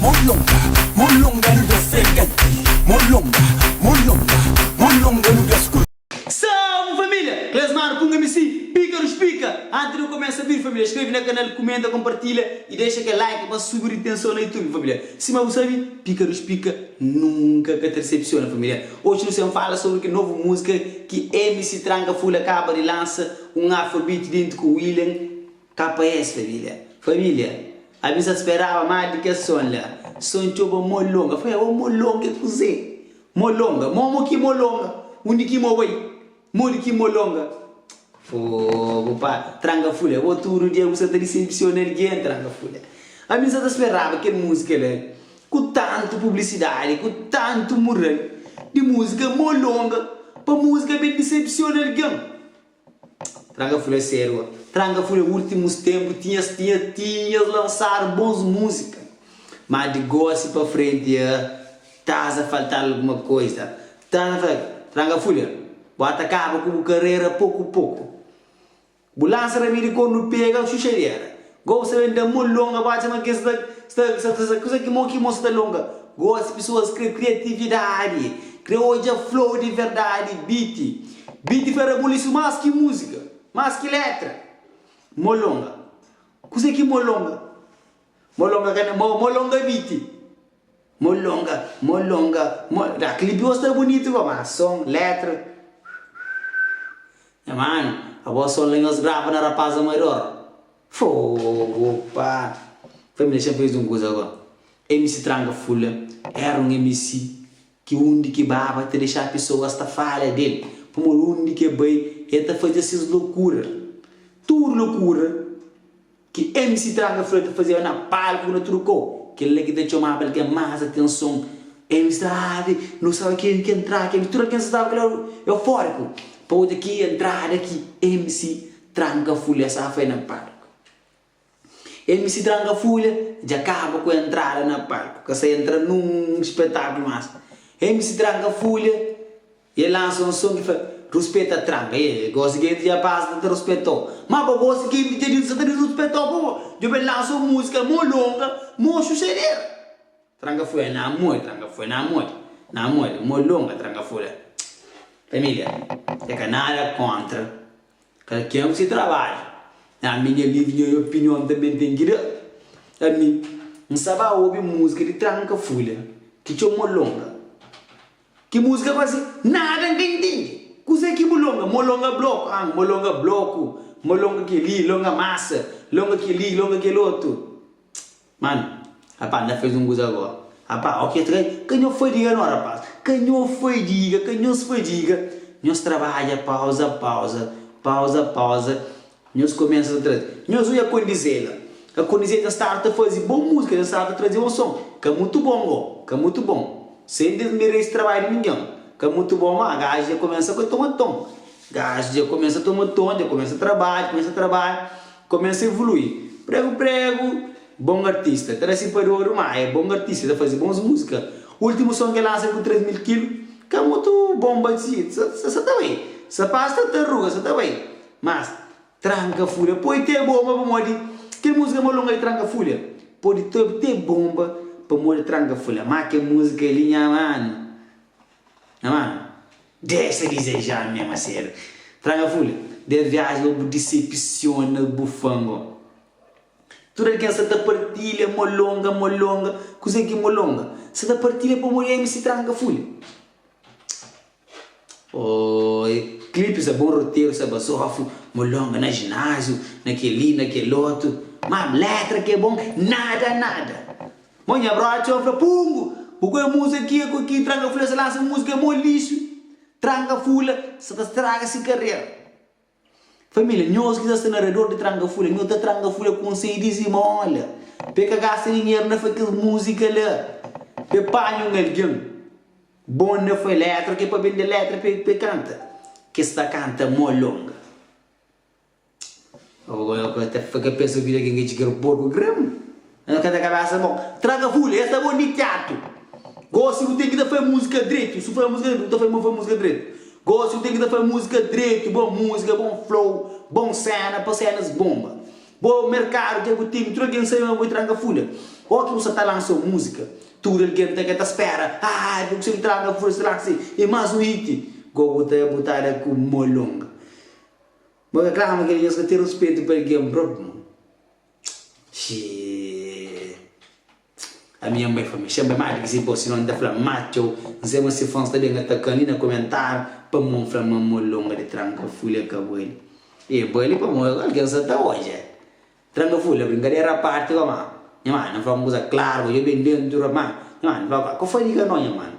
Molonga, molonga nu da sekanti Molonga, molonga, molonga nu da sku. Salve família! Clesmar Punga MC, Pícaros Pica! Antes di nu começa vídeo família, escreve na canal, comenta, compartilha e deixa kel like pa subi ritenson na YouTube família. Sima bu sabe, Pícaros Pica nunca ka ta decepciona família. Hoje nu sem fala sobre kel novo música ki MC Tranka Fulha acaba di lança, um afrobeat dentro ku William KS família. Família, ami sa speraba más di kes son la. Son txoba molonga. Fla, ô molonga é kuzê? Molonga, momo ki molonga? Undi ki mo bai? Modi ki molonga? Fogo pá, tranka fulha. Bo tudu dia bu sa ta disepsiona algen, tranka fulha. Ami sa ta speraba kel múzika la ku tantu publisidadi, ku tantu mural di múzika molonga pa múzika ben disepsiona algen. Tranka fulha sério Tranka fulha últimos tempo tinhas tinha tinhas lançado bons música mas de gosi pa frente ah tás a faltar alguma coisa tás a faltar Tranka fulha bo ata kaba ku bu carreira poku poku bu lança ramedi kornu pega xuxadera Gosi sta ben da mo longa bu atxa ma kes sta sta sta sta kuza ki mo ki mo sta longa gosi pesoas kre kriatividadi kre odja flow di verdadi beat beat fla rabulisu mas ki musika mas ki letra mo longa kuze ki mo longa mo longa ka mo mo longa beat mo longa mo longa mo da clip gosi sta bunitu go ma son letra nha mano abo son la nhos grava na rapaz amador. Fogo pá. Família dexa-m fla-s un kuza agora. MC Tranka Fulha éra un MC ki undi ki baba ta dexá pesoas ta fala del. Pamodi undi ki el bai el ta fazia ses lokura. Tudu lokura ki MC Tranka Fulha ta fazeba na palku, na tudu kau, kel-la ki ta txomaba algen más atenson. MC Tranka, nu staba ki ki entrada ki tudu algen staba kel óra eufóriku pa odja ki entrada ki MC Tranka fulha sa fai na palku. MC Tranka Fulha dja kaba ku entrada na palku, ka sa entra nun spetaklu mas. MC Tranka Fulha e lansa un son ki fla, Ruspeta Tranka, e gosi genti dja pasa ta ta ruspetau, ma bo gosi genti dja di sa ta disruspetau pamo djo ben lansa un musika mo longa, mo xuxadera. Tranka fulha na modi, tranka fulha na modi, na modi, mo longa tranka fulha. Família, é ka nada kontra kada ken ku si trabadju. Ami nha livri nha opinion tanbe N ten ki da. Ami N sa ba obi múzika di tranka fulha ki txoma molonga. Ki múzika kuazi nada N ka intende. Kuzê ki molonga? Molonga bloku, ah molonga bloku, molonga kel-li, longa masa, longa kel-li, longa kel otu. Mano, rapaz, nda fez un kuza agora. Rapaz, ok, ta ka nho fadiga no, rapaz. Ka nho fadiga, ka nhos fadiga. Nhos trabadja, pausa, pausa, pausa, pausa. Nhos kumesa ta traze. Nhos odja Kondizela. A Kondizela dja staba ta faze bon múzika, dja staba ta traze bon son. Ka mutu bon go, ka mutu bon. Sen desmerese trabadju di ningen. Ka mutu bon, ma gaju dja kumesa ka toma ton. Gaju dja kumesa toma ton, dja kumesa trabadja, kumesa trabadja. Kumesa evolui. Pregu pregu bon artista ta da si pa dodu ma é bon artista ta fazi bons musica ultimo son ke lansa ku 3000 kilu ka mutu bon ba si sa ta bai sa pasa tartaruga sa ta bai mas tranka fulha poi te bomba pamodi kel musica ma longa di tranka fulha podi te bomba pamodi tranka fulha ma kel musica li nha manu. Nha manu, dexa dizeja mesmu a serio. Tranka fulha, des viaji pa bu disepsiona bu fan go. Tudu algen sa ta partilha molonga, molonga, kuze ki molonga? Sa ta partilha pamodi MC Tranka Fulha. Oi, clipe sa bon roteiro sa basofu, molonga na ginásio, na keli, na kelotu, ma letra ke bon, nada, nada. Mo nha brother txeu fla pungu bu kue música ki ku ki tranka fulha sa lansa música mo lixo tranka fulha sa ta straga si carreira família nhos ki ta sta na redor di tranka fulha nho ta tranka fulha conselho di zimola pe ka gasta dinheiro na fla kes música la pe panha un alguém bom na fla letra ke pa bende letra pe canta kes ta canta mo longa. Ka pensa vida ken ke txiga porku grem na ka ta kabesa bon tranka fulha es ta bon di tiatu gosi bu ten ki ta fai musika dretu su fai musika dretu bu ta fai ma fai musika dretu gosi bu ten ki ta fai musika dretu bon musika bon flow bon sena pa senas bomba. Bo merkadu dja bu tene, tudu algen sabe ma bo é tranka fulha. Ó ki bu sa ta lansa un múzika, tudu algen ta ka ta spera, ah, bu kusé ki tranka fulha sta lansa e más un hit. Go bu ta bu ta da ku mô longa. Bo ka klama kel nhos ka ten ruspetu pa algen propi mo. Xii. Ami N bai fla ma Xen bai má di ki si bo sinon N ta fla má txeu N sai ma si fans ta ben ataka-m li na komentáriu pamó N fla ma molonga di tranka fulha ka bali E bali pamó algen sa ta odja Tranka fulha brinkadera a parti go má Nha manu N fla un kuza klaru go dja ben dentu ra má Nha manu N fla ka fadiga no nha manu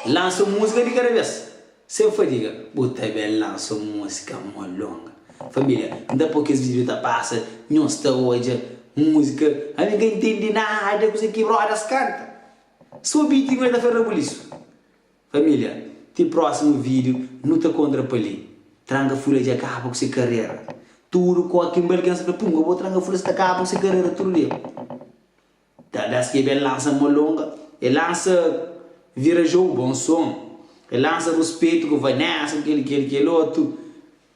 Lansa un múzika di kada bes Sen fadiga Bu ta ben lansa un múzika molonga Família N ta poi kes vídiu ta pasa Nhos ta odja múzika Ami N ka intendi nada kuzê ki brodas kanta So beat ki ta fla rabulisu Família Ti prósimu vídiu Nu ta kontra pa li Tranka Fulha dja kaba ku se karera Tudu koki N bai algen sa fla Pum bo Tranka Fulha sta kaba ku se karera tudu dia. Ta das ki e ben lansa molonga, e lansa vira jogo, bom som. E lansa ruspetu ku Vanessa, ku kel, kel, kel otu,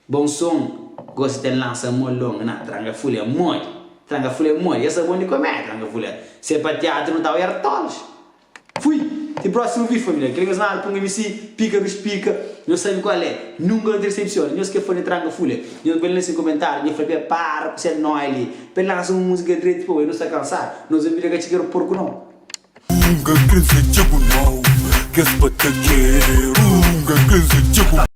bom som. Gosi ta lansa molonga, na tranka fulha modi, tranka fulha modi, es sta bom di komédia tranka fulha. Se é pa tiatru nu ta bai artolas. Fui! Ti prósimu vídiu família. Kel nhos manda pun MC, pika rus pika, nhos sabi kual é. Nunka nu ta disepsiona. Nhos ke fã di Tranka Fulha, nhos bai la na se komentáriu, nhos fla pe para ku se nóia li, pe lansa un múzika dretu pa oi, nu sta kansadu. Nos vida ka txiga porku nau. Unga krese txeu nau, kes batakeru. Unga krese txeu.